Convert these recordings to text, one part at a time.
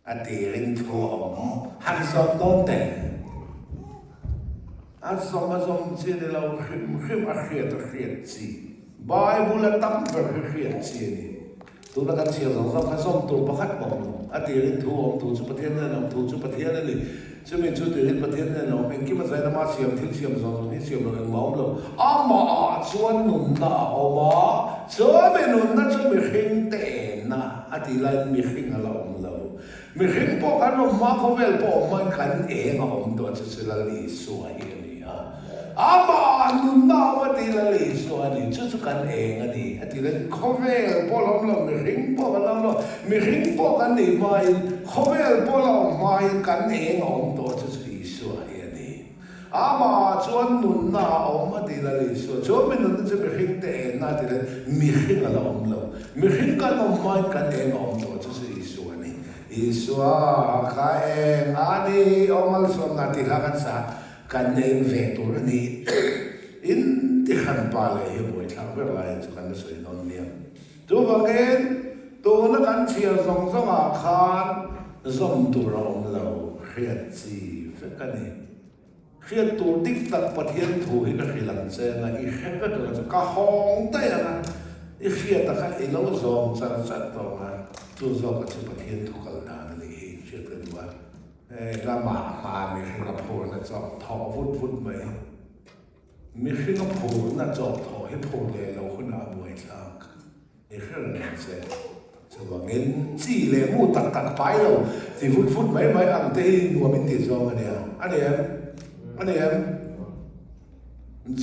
A tirin thu a awm han zawm dawn teh. A zawm a zawm chi a ni lo, hrim hrim a hriat a hriat chi. Bible a tam ber hi hriat chi a ni. Tuna kan chhiar zawng zawng kha zawm tur pakhat pawh awm lo. A tirin thu a awm, thu chu Pathian nen a awm, thu chu Pathian a ni. Chumi chu tirin Pathian nen a awm, engkim a zain ama siam, thil siam zawng zawng hi siam lo engmah a awm lo. Amahah chuan nunna a awm a, chumi nunna chu mihring te enna a tih laiin mihring a la awm lo. Mihring pawh kan awm hma, khawvel pawh awm hmain kan eng a awm tawh chu chu Lal Isua hi a ni a. Amahah nunna a awm a tih Lal Isua a ni, chu chu kan eng a ni a tih laiin khawvel pawh la awm lo, mihring pawh kan la awm lo, mihring pawh kan nih hmain, khawvel pawh la awm hmain kan eng a awm tawh chu chu Isua hi a ni. Amahah chuan nunna a awm a ti Lal Isua. Chuan mi nunna chu mihring te enna a ti leh mihring a la awm lo. Mihring kan awm hmain kan eng a awm tawh chu chu Isua a ni. Isua kha eng a ni aw malsawmna tih hla kan sa kan eng ve tur a ni. In ti hran pa leh hi buaithlak ber laiin chu kan la sawi dawn nia. Chuvangin tuna kan chhiar zawng zawngah khan zawm tur a awm lo, hriat chi vek a ni. Hriat tur dik tak Pathian thu hi ka hrilh ang che anga i hre vek ang chu ka hawng daih ang a, i hriata kha i lo zawm char char tawh ang a, chu zawka chu Pathian thu kal dan a nih hi hriat ka duh a. Hei lamah hma mihring a phurna chawk thawh vut vut mai. Mihring a phurna chawk thawh hi phur leh lo hunah a buaithlak. I hre reng ang che. Chuvangin chi leh mu tak tak pai lo ti vut vut mai mai ang te hi nuam in tih zawng a nia. A ni em? A ni em?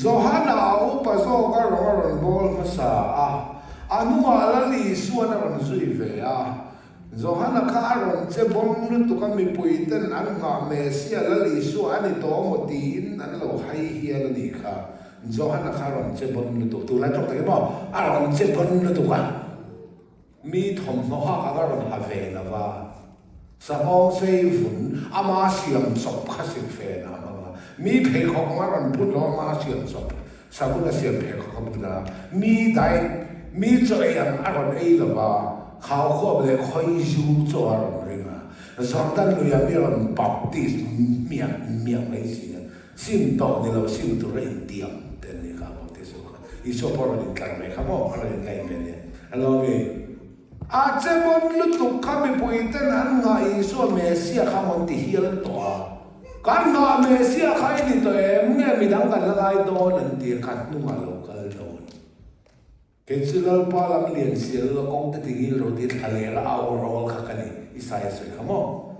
Johana a upa zawk a rawng a rawn bawl hmasa a, a hnungah Lal Isuan a rawn zui ve a. Johana kha a rawn che bawm lutuk a, mipui ten an nghah Messia Lal Isua a ni tawh maw tiin an lo hai hial a nih kha. Johana kha a rawn che bawn lutuk, tunlai tawk tak hi maw, a rawn che bawn lutuk a, mi thawmhnaw hak ang a rawn ha ve lo va, sanghawng sei vun ama siam chawp kha sil fen a hmang a, mi pheikhawk ang a rawn put lo ama siam chawp, savun a siam pheikhawk a put a, mi dai, mi chaw ei ang a rawn ei lo va, khaukhawp leh khawizu chaw a rawn ring a, Jordan luia mi rawn baptist miah miah mai si a. Sim tawh ni lo, sim tur a intiam te an nih kha Baptist ho kha. Isua pawh a rawn intlar ve kha maw? A rawn inlain ve nia. A lo mi? A che mawn lutuk kha mipui ten an nghah Isua Messiah kha mawn ti hial tawh a. Kan nghah Messiah kha i ni tawh em? Nge midang kan la ngai dawn an ti a, ka hnungah lo kal dawn. Kei chu Lalpa lam lian sial la kawng te tingil ro ti thla leh la au rawl kha ka ni, Isaia sawi kha maw?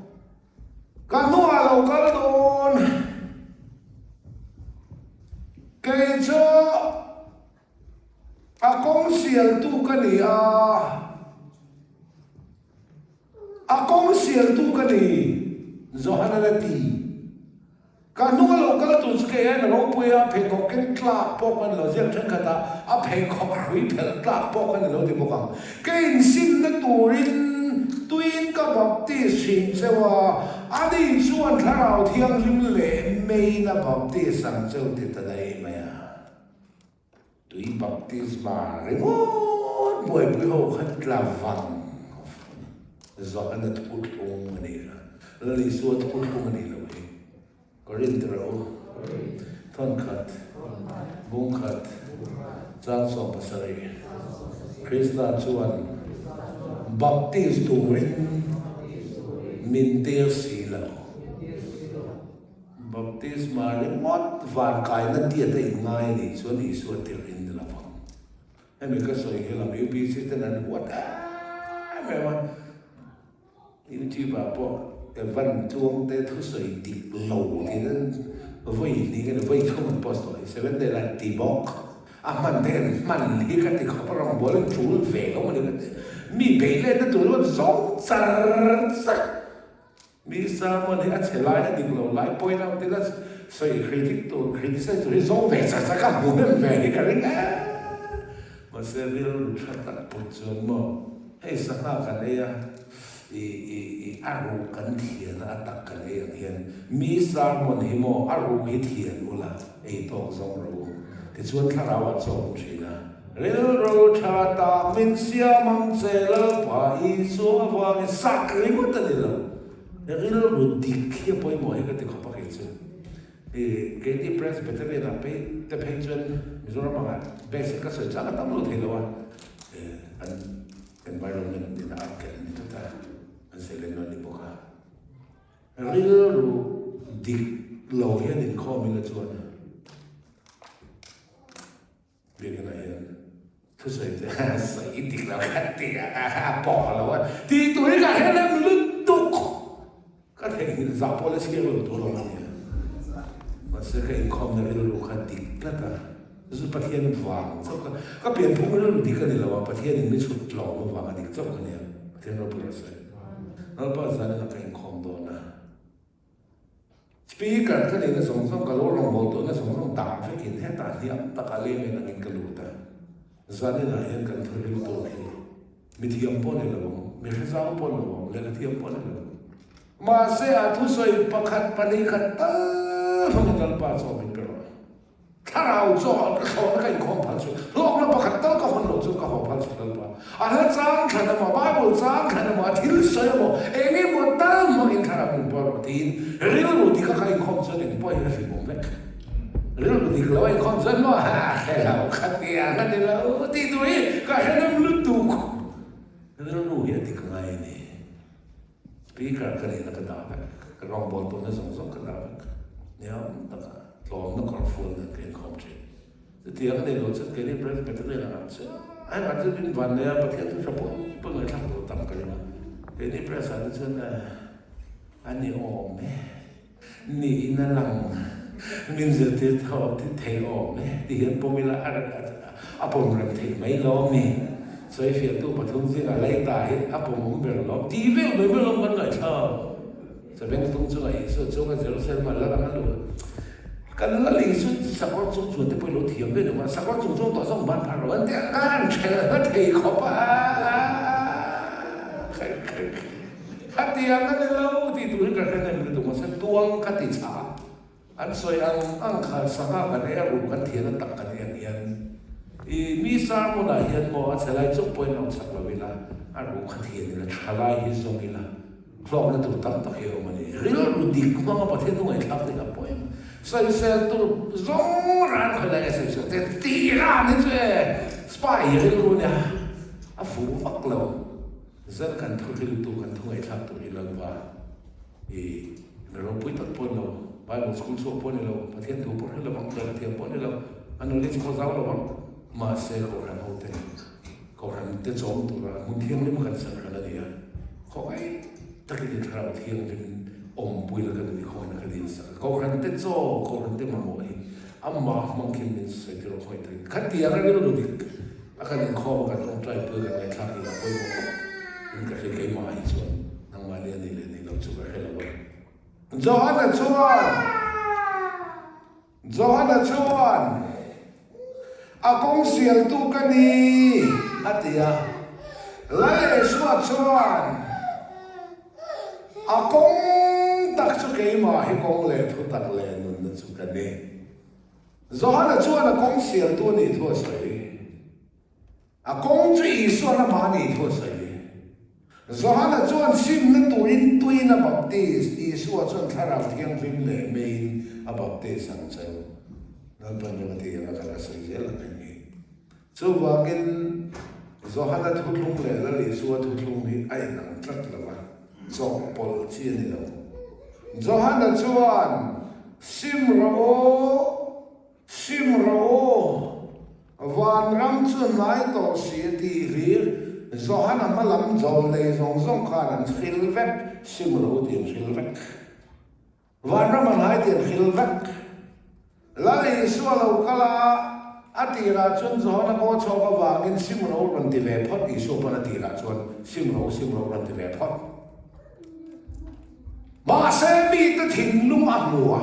Ka hnungah lo kal dawn. Kei chu a kawng sialtu ka ni a, a kawng sialtu ka ni, Johana la ti. Ka hnung a lo kal tur chu kei aiin a ropui a, pheikhawk ken tlak pawh ka ni lo, ziak thenkhat a, a pheikhawk hrui phelh tlak pawh ka ni lo ti bawk ang. Ka insimna turin tuiin ka baptis thin cheu a, ani chuan Thlarau Thianghlim leh meiin a baptis ang cheu ti ta daih mai a. Tui baptisma ringawt buaipui ho kha tla vang Johana thu thlung a nih kha. Lal Isua thu thlung a nih loh hi. Korinth ro thawnkhat bungkhat chang 17 Krista chuan baptis turin min tir si lo. Baptisma ringawt van kaina tiat a inngai a nih chuan Isua tirh in ni lo vang. Hemi ka sawi hi lam UPC ten an huat em em a, YouTube ah pawh Evan Chuangte thusawi dik lo tiin an vawi hnih nge ni vawi thum an post tawh hi, Seven Day lah an ti bawk. A hman te hian hman hi ka ti khawp a, rawngbawl an tul ve lo a ni ka ti. Mi beih letna tur chuan zawng char char. Mi sermon hi a chhe lai a dik lo lai point out ila sawi critic tur criticize tur hi zawng ve chak chak a hmu hnem ve hi ka ring em mahse rilru tha tak put chuan maw hei sangha kan ei a i i i a ruh kan thian a a tak kan ei ang hian mi sermon hi maw a ruh hi thian ula ei tawk zawng rawh u tichuan thlarau ah chaw awm thin a. Rilru tha tak min siam ang che Lalpa Isua avangin sak ringawt a ni lo. Rilru dik hi a pawimawh hi ka ti khawp a kei chu. I keini Presbyterian ah phei te phei chuan Mizoram angah basic ka sawi chang a tam lo thei lo a, an environment in a ken a ni tlat a, an sawi len lo a ni bawk a. Rilru dik lo hian inkhawm ila chuan Biakinah hian thusawi te sawi dik lo kha ti a a pawh lo a tih tur hi ka hre lem lutuk ka theihnghilh zah pawh la chhiar lo tur awm a nia mahse ka inkhawmna rilru kha dik tlat a chu Pathian vang chauh kha ka pianphung rilru dik a ni lo a Pathian in mi chhut tlawm avanga dik chauh ka nia Pathian ropui rawh se Lalpa zanin a ka inkhawm dawn a. Speaker ka neihna zawng zawng, ka lo rawngbâwl tawhna zawng zawng dah vekin hetah hniam takah leng en angin ka lut a. Zaninah hian kan thuril tur hi mithiam pawh ni lo ang, mi hrezau pawh ni lo ang, lehkhathiam pawh ni lo ang. Mahse a thusawi pakhat pahnih khat tal hmangin Lalpa chaw min pe rawh. Thlarau chaw ka thlawhna ka inkhawm phal chu hlawkna pakhat tal ka hawn loh chu ka haw phal chu Lalpa. A hla chang thlan emaw, Bible chang thlan emaw, a thil sawi emaw, eng emaw tal hmangin thlarau min puar rawh tiin rilru dik a ka inkhawm chuan eng pawh hi ka hlim awm vek. Rilru dik lo a inkhawm chuan maw ha hre lo kha tiang a ni lo tih tur hi ka hre nem lutuk. Rilru hi a dik ngai a ni. Speaker ka nihna ka dah vek, ka rawngbâwl tawhna zawng zawng ka dah vek. Niam taka tlawmna kawr fual nen ka inkhawm ṭhin. Chutiang a nih loh chuan keini Presbyterian ah chuan hengah chuan min van nei a, Pathian thu hre pawi pawi ngaihthlak tur tam ka ring a. Keini Pres ah te chuan a ni awm e. Niin a lang, min zirtir tho thei awm e ti hian pawm ila a pawm rem theih mai lo mi? Sawifiahtu pathum zingah Laita hi a pawm awm ber lo tih vel mai mai lawm kan ngaihthlak. Chabeng tung chungah Isua chunga Jerusalem ah lal ang a luh a, kan lal Isu sakawr chung chuan te pawh i lo thiam ve lo a, sakawr chung chuang tawh zawng ban phar lo an ti a, kan ṭhelh hla thei khawp a. Khatiang a ni lo tih tur hi ka hre nem lutuk mahse tuang ka ti chah an sawi ang ang kha sangha kan ei a ruh kan thian a tak kan ei ang hian i mi sermon ah hian maw a chhe lai chauh pawhin rawn chak lo ila a ruh kha thian ila tha lai hi zawng ila hlawkna tur tam tak hi a awm a ni rilru dik hmang a Pathian thu ngaihthlak te kha pawh em sawisel tur zawng ran khawi lai a sawisel te tih ran hi chu e spy rilru nia a fuh vak lo. Zan kan thu hriltu kan thu ngaihthlak tur hi Lalpa i mi ropui tak pawh ni lo, Bible school chhuak pawh ni lo, Pathian thu pawh hre lo ang, lehkha thiam pawh ni lo, a knowledge pawh zau lo ang, mahse Kohhran ho ten Kohhran te chawm tura hmun thianghlim kan sak hran a ni a, khawngaih takin i thlarau thianghlim awmpui la ka duh i khawngaihna ka dil sak a, Kohhran te chaw, Kohhran te mamawh hi amah hmang khian min sawi tir awk khawngaih takin khatiang a rilru dik. A kan inkhawm a kan tawngtai pui kan ngaihthlak hi a pawimawh khawp in ka hria keimah hi chuan nangmah nia ni leh ni lo chu ka hre lo a. Johana chuan Johana chuan a kawng sialtu ka ni a ti a, Lal Isua chuan a kawng tak chu keimah hi kawng leh thutak leh nunna chu ka ni. Johana chuan a kawng sialtu a nih thu a sawi. A kawng chu Isuan amah a nih thu a sawi. Johana chuan simna turin tuiin a baptis, Isua chuan Thlarau Thianghlim leh meiin a baptis ang cheu. Lalpan ram a ti ang a kal a sawi zel ang heng hi. Chuvangin Johana thuthlung leh Lal Isua thuthlung hi a inang tlat lo va, chawhpawlh chi a ni lo. Johana chuan, Sim rawh u, sim rawh u, vanram chu hnai tawh si a tih hlir. Johana hma lam zawl nei zawng zawng khan an hril vek, sim rawh u tih an hril vek. Vanram a hnai tih an hril vek. Lal Isua lo kal a, a tirah chuan Johana kaw chhawk avangin sim rawh u rawn ti ve phawt, Isua pawn a tirah chuan sim rawh u, sim rawh u rawn ti ve phawt. Mahse mite thinlung a hmu a,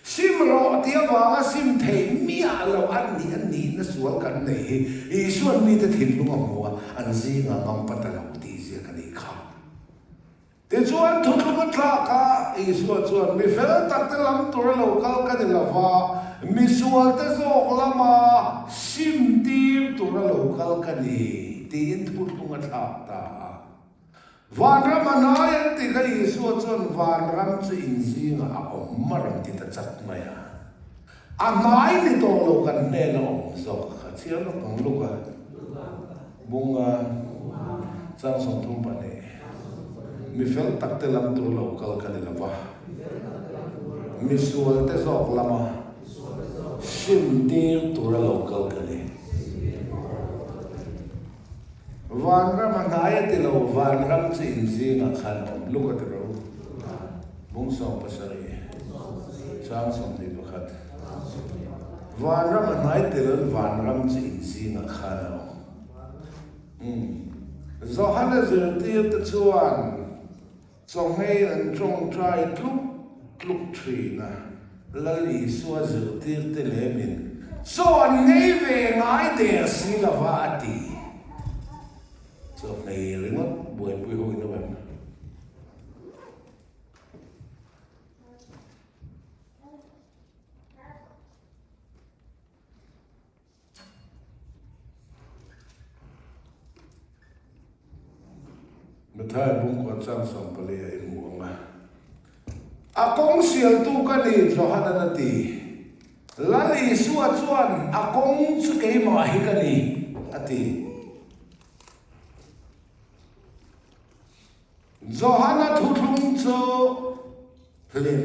sim rawh tih avanga sim thei miah lo an nih a nihna sual kan nei hi Isua'n mite thinlung a hmu a, an zingah ngampa ta lo tih ziak a nih kha. Tichuan thuthlung a tlak a, Isua chuan, Mi fel takte lam tura lo kal ka ni lo va, mi sualte zawk lama. Sim tir tura lo kal ka ni, tiin thuthlung a thlak ta a. Vanram a hnai an ti kha Isua chuan vanram chu inzingah a awm a rawn ti ta chat mai a. A hnai ni tawh lo kan hnena awm zawk kha chhiar lawk ang Luka bunga chang 32 Mi fel tak te lam tur lo kal ka ni lo va, mi sual te zawk lama sim tir tura lo kal ka ni. Vanram a hnai a ti lo, vanram chu inzingah khan a awm. Luka ti ro. Bung 70, chang 21. Vanram a hnai ti loin vanram chu inzingah khan a awm. Umm. Johana zirtirte chuan chawhmei an tawngtai tluk tluk thin a, Lal Isua zirtirte lemin chaw an ngei ve ngai der si lova a ti. Chawhmei ringawt buaipui ho in awm em? Matthai bungkua chang 14 a inhmu ang a. A kawng sialtu ka ni, Johanan a ti. Lal Isua chuan, A kawng chu keimah hi ka ni, a ti. Johana thuthlung chu hlim.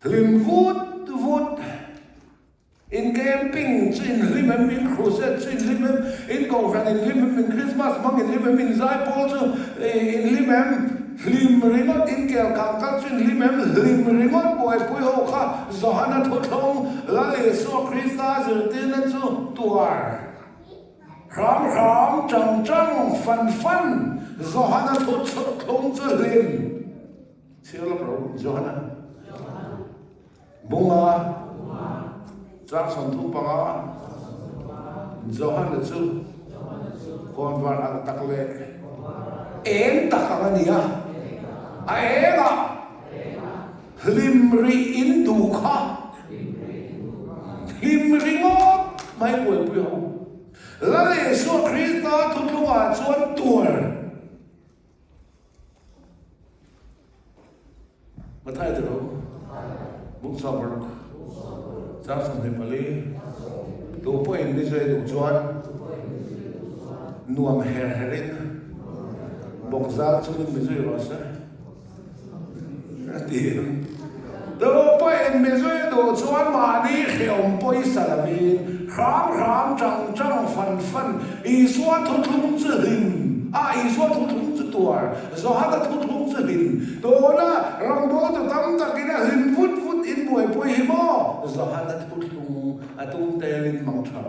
Hlim vut vut. In camping chu in hlim em, in crusade chu in hlim em, in kohhran in hlim em, in Christmas hmang in hlim em, in zaipawl chu in hlim em, hlim ringawt in kel kang kal chu in hlim em, hlim ringawt buaipui ho kha Johana thuthlawng Lal Isua Krista zirtirna chu tuar hram hram chang chang fan fan Johana thuthlawng chu hlim. Chhiar lawk ro Johana. Bunga chang 35 Johana chu kawnvar alh tak leh eng tak ang a ni a, a engah hlim rih in duh kha hlim ringawt mai buaipui ho. Lal Isua Krista thuthlungah chuan tuar. Mathai te lo bung 16 chang 24 tu pawhin mi zui duh chuan nuam her herin bawk zal chungin mi zui rawh se. A ti a. Tu pawhin mi zui duh chuan mahni hrehawm pawisa lovin hram hram chang chang fan fan Isua thuthlung chu hlim a, Isua thuthlung chu tuar, Johana thuthlung chu hlim. Tuna rawngbawltu tam takin a hlim vut vut in buaipui hi maw? Johana thuthlung a tum telin mang tha u.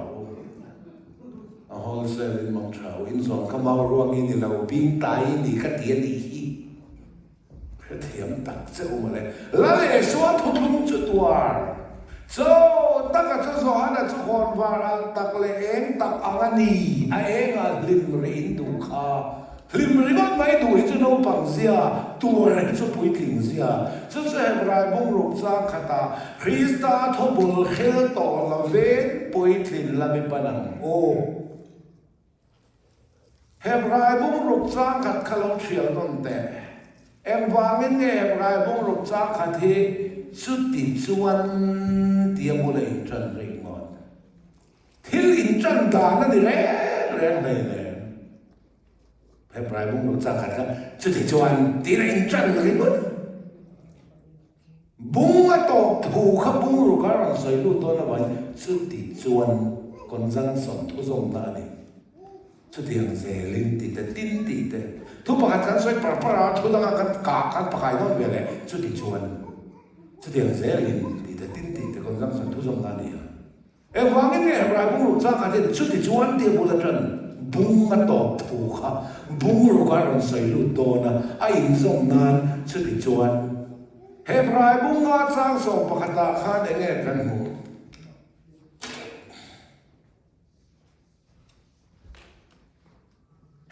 A wholesale in mang tha u. In zawn kha mau ruang i ni lo, bing tai i ni ka ti a nih hi. Hrethiam tak che u mawle. Lal Isua thuthlung chu tuar. Chaw taka chu Johana chu hawnvar alh tak leh eng tak ang a ni. A engah hlim rih in duh kha. Hlim ringawt mai duh hi chu naupang zia, tuar hi chu puitling zia. Chu chu Hebrai bungruk chang khatah Krista thawbul khel tawh lo ven puitlin la mi pan ang u. Hebrai bungruk chang khat kha lo thial nawn teh. Engvangin nge Hebrai bungruk chang khat hi chuti chuan tia bula inṭan rih ngawt? Thil inṭan dan a ni reng reng hleinem. Hebrai bungruk chang khat kha chuti chuan tiin a inṭan ringawt. Bung a tawp thu kha bungruk a rawn sawi lut dawn avangin chuti chuan conjunction thuzawmna a ni. Chutiang zelin ti te tin tih te thu pakhat kan sawi par par a, thu danga kan kah khan pakai dawn ve leh chuti chuan chutiang zelin ti te tin tih te conjunction thuzawmna a ni a. Engvangin nge Hebrai bungruk changkhat hian chuti chuan tia bul aṭan bung a tawp thu kha bungruk a rawn sawi lut dawn a, a inzawm nan chuti chuan Hebrai bunga chang 11 ah khan eng nge kan hmuh?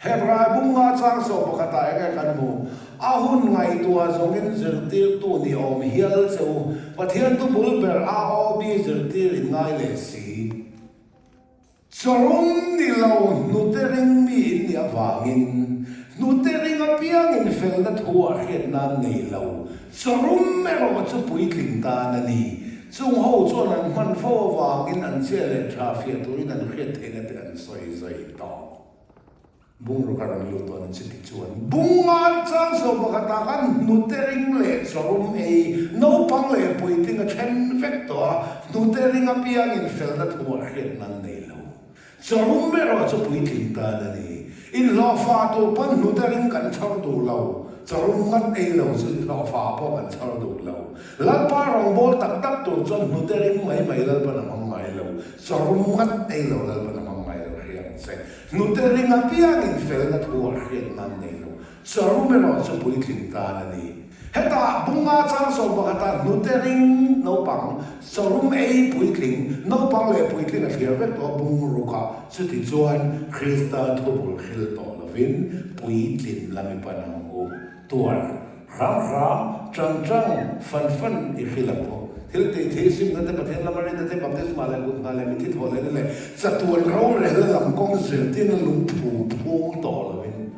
Hebrai bunga chang sawh pakhatah eng nge kan hmuh? A hun ngaihtuah zawngin zirtirtu ni awm hial che u, Pathian tu bul ber AOB zirtir in ngai leh si. Chawrum ni lo hnute ring mi in nih avangin hnute ring apiangin felna thu ah hriat nan nei lo. Chawrum erawh chu puitling tan a ni. Chung ho chuan an hman fo avangin an chhia leh tha fiah turin an hriat theihna te an sawi zai tawh. Bungruk a rawn lut dawn a chuti chuan bunga chang sawm pakhatah khan hnute ring leh chawrum ei naupang leh puitling a then vek tawh a, hnute ring apiangin felna thu a hriat nan nei lo. Chawrum erawh chu puitling tan a ni. Inhlawhfa tur pawn hnute ring kan chhawr duh lo, chawrum ngat ei lo chu inhlawhfa pawh kan chhawr duh lo. Lalpa rawngbâwl tak tak tur chuan hnute ring mai mai Lalpan a hmang ngai lo, chawrum ngat ei lo Lalpan a hmang ngai lo hria ang che. Hnute ring apiangin felna thu a hriat nan nei lo. Charum erawh chu puitling tan a ni. Hetah bunga chang sawm pakhatah hnute ring naupang, charum ei puitling, naupang leh puitling a thliar vek tawh a bung rukah. Chuti chuan Krista thubul hril tawh lovin puitlin lam i pan ang u. Tuar. Hram hram, ṭang ṭang, fan fan i hrilh ang u. Thil tih thei simna te, Pathian lama rinna te, baptisma leh kut hna leh mitthi thaw lehna leh chatuan rorelna lam kawng zirtirna lungphum phum tawh lovin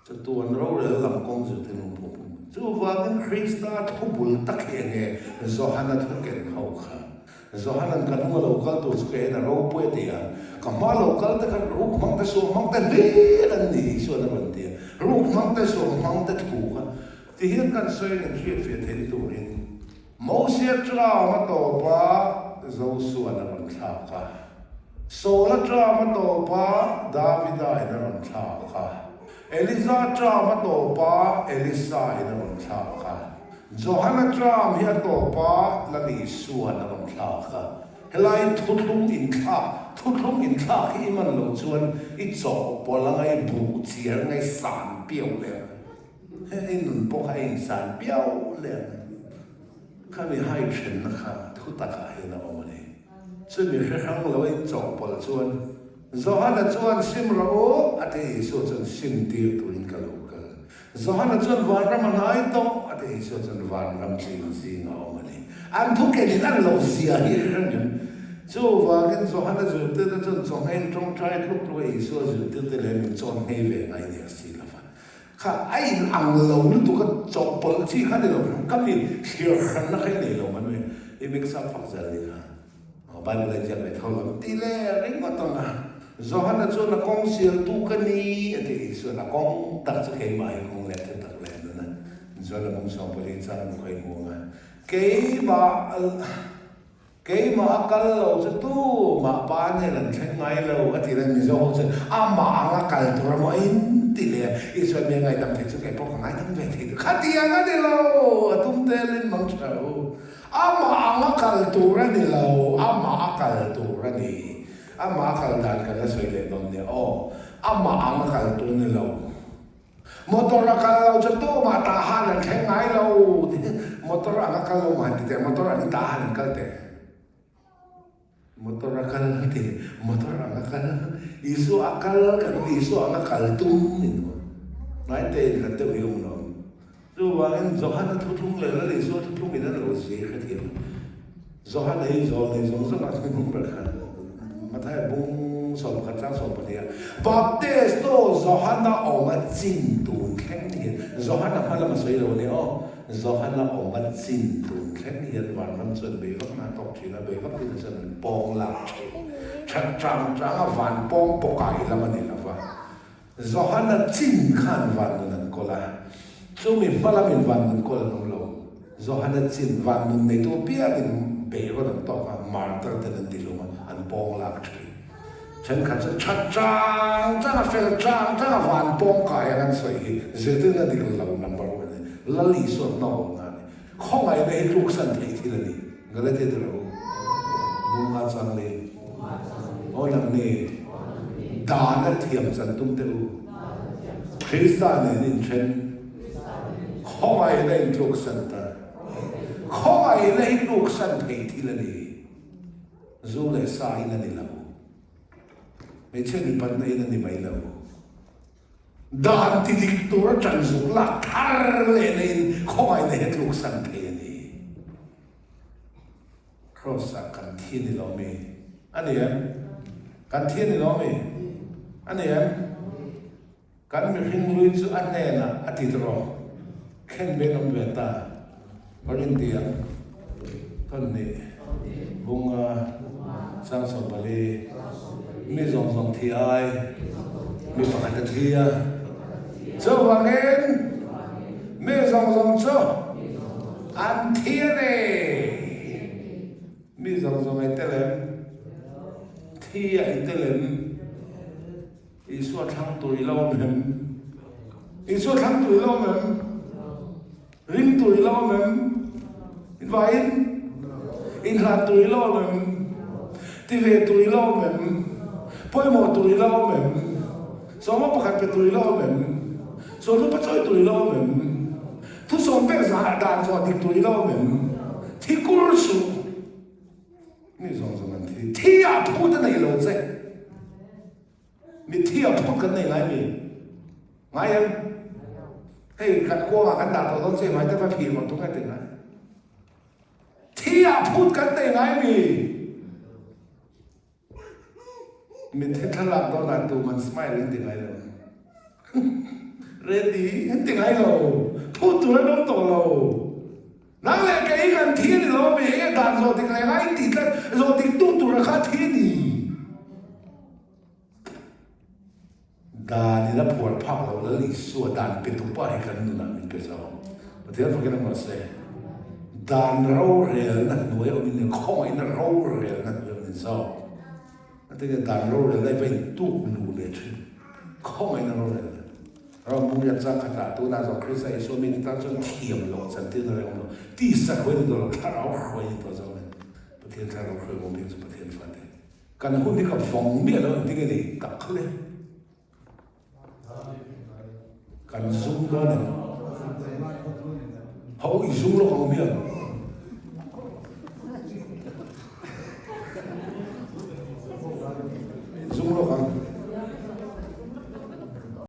chatuan rorelna lam kawng zirtirna lungphum phum. Chuvangin Krista thubul tak hi enge Johana thu ken ho kha. Johanan ka hnung a lo kal tur chu ka en a ropui a ti a, ka hma lo kal te kha ruk hmang te suam hmang te hlir an ni Isuan a rawn ti a, ruk hmang te suam hmang te thu kha ti hian kan sawi in hriatfiah theihna turin Mosia term a tawp a Josuan a rawn thlak a, Saula term a tawp a Davida in a rawn thlak a, Eliza term a tawp a Elisa in a rawn thlak a. Johana term hi a tawp a, Lal Isuan a rawn thlak a. Helai thuthlung inthlak, thuthlung inthlak hi i man loh chuan i chawhpawlh anga i buh chiar anga i san piau leh ang. Heng i nun pawh kha a insan piau leh ang. Khami hai thenna kha thu takah hian a awm a ni. Chumi hre hrang lo a inchawhpawlh chuan Johana chuan sim rawh u a ti a, Isua chuan sim tir turin ka lo kal. Johana chuan vanram a hnai tawh a ti Isua chuan vanram chu in zing a awm a ni. An thu ken in an lo zia hi hre hrang em? Chuvangin Johana zirtirte chuan chawhmeh tawngtai tluk tluk a Isua zirtirte leh min chawn nghei ve ngai nia si lo va. Kha a in ang lo lutuk a chawhpawlh chi kha ni lo ka mi thlir hranna kha i nei lo man mai i mix up fak zel ni kha. Bible a inziak leh tho lo ti leh ringawt ang a. Johana chuan a kawng sialtu ka ni a ti Isuan a kawng tak chu keimah hi kawng leh thu tak leh nun a. Johana bung sawmpali chang mu kha i hmu ang a. Keimah keimah a kal lo chu tumah pa hnen an thleng ngai lo a ti reng Mizo ho chuan amah anga kal tur emaw a in ti leh a. Isuan mi a ngaihdam thei chu kei pawh ka ngaidam ve thei tur khatiang a ni lo a tum telin mang tha u. Amah anga kal tur a ni lo, amah a kal tur a ni. Amah a kal dan kan la sawi leh dawn nia aw. Amah anga kal tur ni lo. Motor a kal lo chu tumah tah han an thleng ngai lo. Motor anga kal lo mah han ti teh, motor angin tah han an kal teh. Motor a kal ti, motor anga kal, Isua a kal kan awm, Isua anga kal tum in awm. Hnaite in hlat deuh hi awm lo. Chuvangin Johana thuthlung leh Lal Isua thuthlung in an lo zir hrethiam. Johana hi zawl nei zawng zawng ah thuthlung ber kha Mathaia bung 11 chang 12 ah Baptisto Johana awm a chin tun thleng hian Johana hma lam a sawi lo a nia aw. Johana awm a chin tun thleng hian vanram chuan bei vak na tawk thin a, bei vak tina chuan an pawng lak thin. That chang chang a van pawng pawkai lam a ni lo va, Johana chin khan van nun an kawl a, chumi hma lamin van nun kawl an awm lo. Johana chin van nun neitu apiangin bei rawn an tawk a, martar ten an ti hlum a, an pawng lak thin. Thenkhat chu that chang chang a fel chang chang a van pawng kai ang an sawi hi zirtirna dik lo number one a ni. Lal Isua hnaawlna a ni. Khawngaihna hi tluksan theih thil a ni. Galatia te rawh u. Bunga chang li. Aw nang ni. Dana thiam chan tum teh u. Krista nen inthen. Khawngaihna in tluksan ta. Khawngaihna hi tluksan theih thil a ni. Zu leh sa in a ni lo. Hmeichhia mipatna in a ni mai lo. Dan ti dik tura ṭan zuk lak thar leh neiin khawngaihna hi a tluksan thei a ni. Kraws-ah kan thi a ni lo mi? A ni em? Kan thi a ni lo mi? A ni em? Kan mihring lui chu a hnenah a ti tawh. Khen ve awm ve ta. Ka rin ti ang. Thawn nih bunga sang 14 mi zawng zawng thi ai mi pakhat a thi a. Chuvangin mi zawng zawng chu an thi a ni. Mi zawng zawng ai tel em? Thi a i tel em? Isua thlang tur i lo awm em? Isua thlang tur i lo awm em? Ring tur i lo awm em? Invaiin inhlan tur i lo awm em? Ti ve tur i lo awm em? Pawimawh tur i lo awm em? Sawma pakhat pe tur i lo awm em? Sawhlupa chawi tur i lo awm em? Thusawm pek zah dan zawh dik tur i lo awm em? Thi kur suh! Mi zawng zawng an thi. Thi ah phut a nei lo che. Mi thi ah phut kan nei ngai mi? Ngai em? Hei kan kuangah kan dah tawh dawn che mai te va phir rawh tung ngai ti ngai. Thi ah phut kan nei ngai mi? Mitthi thlalak dawnah tuman smile an ti ngai lo. Ready an ti ngai lo. Phut tur an awm tawh lo. Nang leh kei kan thi a ni lo mi enge dan zawh dik leh ngai tih tlat zawh dik tu tura kha thi a ni. Dan in a phuar phak lo Lal Isua dan pe tupa hi kan nunah min pe zo. Pathian fakin a hmasa e. Dan rorelna hnuai awmin in khawngaihna rorelna hnuai awmin zo. A tinge dan rorelna hi va in tuk lu leh thin. Khawngaihna rorelna. Ram mung riat chang khatah tunah zawng Krista Isua mite tan chuan thiam loh chantirna reng awm lo. Tisa hruai ni tawh lo, thlarau hruai ni tawh zo in. Pathian thlarau hruai awm bik chu Pathian fate. Kan hun hi ka vawng miah lo engtin nge ni tak kha le. Kan zum dawn em? Ho i zum lawk ang miah.